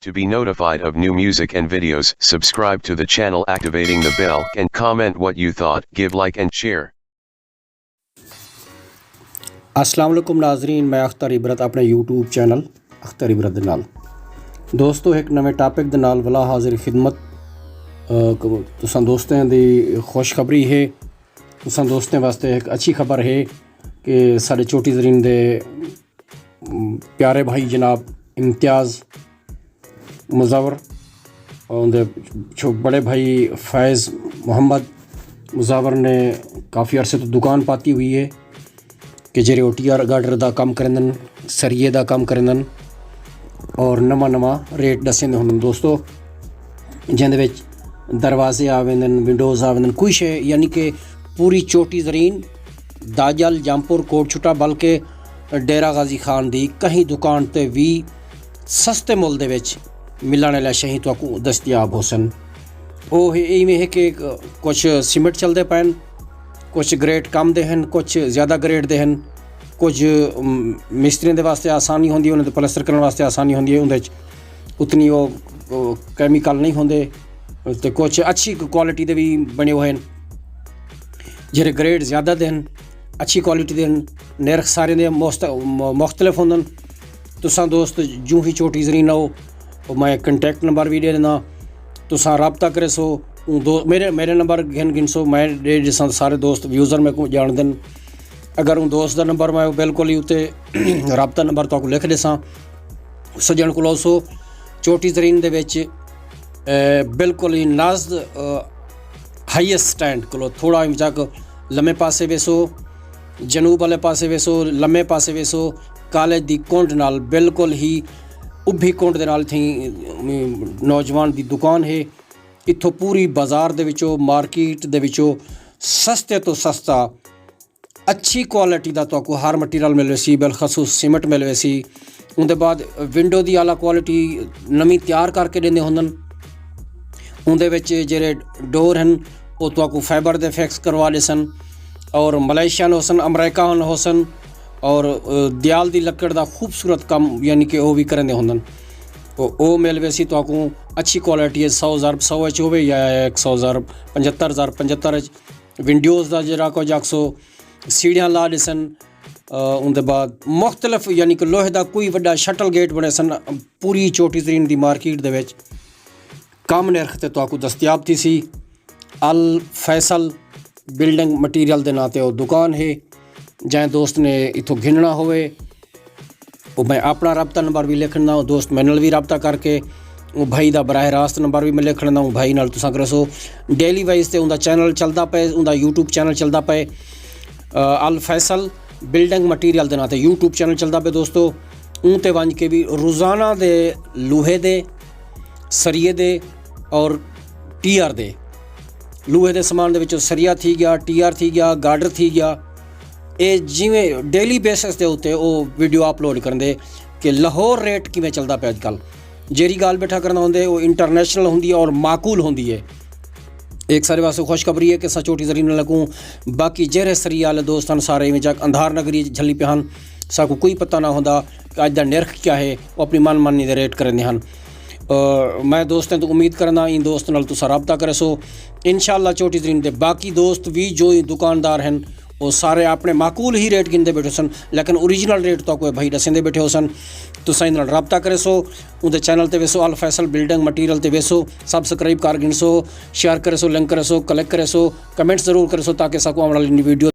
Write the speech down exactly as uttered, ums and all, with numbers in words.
To be notified of new music and videos, subscribe to the channel activating the bell and comment what you thought, give like and share. السلام علیکم ناظرین، میں اختر عبرت اپنے یوٹیوب چینل اختر عبرت دے نال۔ دوستو، ایک نویں ٹاپک دے نال ولا حاضر خدمت۔ تساں دوستیں دی خوشخبری ہے، تساں دوستیں واسطے ایک اچھی خبر ہے کہ سارے چوٹی زرین دے پیارے بھائی جناب امتیاز مزاور، اور ان دے چھو بڑے بھائی فیض محمد مزاور نے کافی عرصے تو دکان پاتی ہوئی ہے کہ جیرے او ٹی آر گارڈر دا کم کریندن، سریے دا کم کریندن اور نواں نواں ریٹ ڈسیندے ہن دوستو، جیندے وچ دروازے آ ویندن، ونڈوز آ ویندن، کوئی شے یعنی کہ پوری چوٹی زرین داجل جامپور کوٹ چھٹا بلکہ ڈیرہ غازی خان دی کہیں دکان تے وی سستے مل دے وچ ملن والا شہیں تہاکوں دستیاب ہوسن۔ او ایویں ہے کہ کچھ سیمنٹ چلدے پئن، کچھ گریڈ کم دے ہن، کچھ زیادہ گریڈ دے ہن، کچھ مستریاں دے واسطے آسانی ہوندی ہے، انہاں دے پلستر کرن واسطے آسانی ہوندی ہے، اوندے وچ اتنی او کیمیکل نہیں ہوندے، تے کچھ اچھی کوالٹی دے وی بنے ہوئے ہن۔ جیرے گریڈ زیادہ دے ہن، اچھی کوالٹی دے ہن، نرخ سارے دے مختلف ہوندن۔ تساں دوست جوں ہی چوٹی زرین آؤ، میں کنٹیکٹ نمبر وی ڈے دینا، تساں رابطہ کرے سو۔ میرے میرے نمبر گھن گھن سو، میں ڈے جساں سارے دوست ویوزر میں کو جان دن۔ اگر اوں دوست دا نمبر میں بالکل ہی اتے رابطہ نمبر تو لکھ دیساں۔ سجن کلو سو چوٹی زرین دے وچ بالکل ہی نازد ہائیسٹ سٹینڈ کلو تھوڑا ہی جگ لمے پاسے ویسو، جنوب والے پاسے ویسو، لمے پاسے ویسو، کالج دی کنڈ نال بالکل ہی ابھی کنڈ دے نال تھی نوجوان دی دکان ہے۔ اتھوں پوری بازار دے وچوں، مارکیٹ دے وچوں سستے تو سستا اچھی کوالٹی دا تہاکوں ہر مٹیریل مل ویسی، بالخصوص سیمنٹ مل ویسی۔ اوندے بعد ونڈو دی اعلیٰ کوالٹی نویں تیار کر کے ڈیندے ہوندن۔ اوندے وچ جیرے ڈور ہن او تہاکوں فائبر دے فکس کروا ڈیسن، اور ملیشین ہوسن، امریکہ ہن ہوسن، اور دیال دی لکڑ دا خوبصورت کم یعنی کہ او وی کریندے ہوندن۔ او او مل ویسی تہاکوں اچھی کوالٹی ہے، سو ضرب سو اچ ہووے یا ایک سو ضرب پنجھتر ضرب پنجھتر اچ۔ ونڈوز دا جیرا کچھ آکھسو، سیڑھیاں لا ڈیسن۔ اوندے بعد مختلف یعنی کہ لوہے دا کوئی وڈا شٹل گیٹ بنے سن۔ پوری چوٹی زرین دی مارکیٹ دے وچ کم نرخ تے تہاکوں دستیاب تھی سی۔ الفیصل بلڈنگ مٹیریل دے ناں تے او دکان ہے۔ جائیں دوست نے اتھوں گھننا ہوئے، او میں اپنا رابطہ نمبر وی لکھنا، او دوست میرے نال وی رابطہ کر کے او بھائی دا براہ راست نمبر وی میں لکھنا، او بھائی نال تساں کرسو۔ ڈیلی وائز تے اوندا چینل چلدا پئے، اوندا یوٹیوب چینل چلدا پئے الفیصل بلڈنگ مٹیریل دے ناں تے یوٹیوب چینل چلدا پئے دوستو۔ اون تے ونج کے وی روزانہ دے لوہے دے، سریے دے اور ٹی آر دے، لوہے دے سامان دے وچوں سریا تھی گیا، ٹی آر تھی گیا، گارڈر تھی گیا، اے جیویں ڈیلی بیسس دے اتے او ویڈیو اپلوڈ کرندے کہ لاہور ریٹ کیویں چلدا پیا اج کل۔ جیری گال بیٹھا کرنا ہوندے او انٹرنیشنل ہوندی ہے اور معقول ہوندی ہے۔ ایک سارے واسطے خوشخبری ہے کہ اساں چوٹی زرین لگوں، باقی جیرے سری والے دوست ہن سارے ایویں جاک اندھار نگری جھلی پہ ہن۔ ساکو کوئی پتہ نہ ہوندا کہ اج دا نرخ کیا ہے، او اپنی من مانی دے ریٹ کریندے ہن۔ میں دوستیں تو امید کرنا این دوست نال تسا رابطہ کرے سو۔ انشاءاللہ چوٹی زرین دے باقی دوست وی جو دکاندار ہن، او سارے اپنے معقول ہی ریٹ گھندے بیٹھے سن، لیکن اوریجنل ریٹ تو کوئی بھائی ڈسیندے بیٹھے ہو سن۔ تسا ان نال رابطہ کرے سو، اون دے چینل تے ویسو، الفیصل بلڈنگ مٹیریل تے ویسو، سبسکرائب کر گھن سو، شیئر کرے سو، لنک کرے سو، کلک کرے سو، کمنٹس ضرور کرے سو تاکہ ساکو آون والی ویڈیو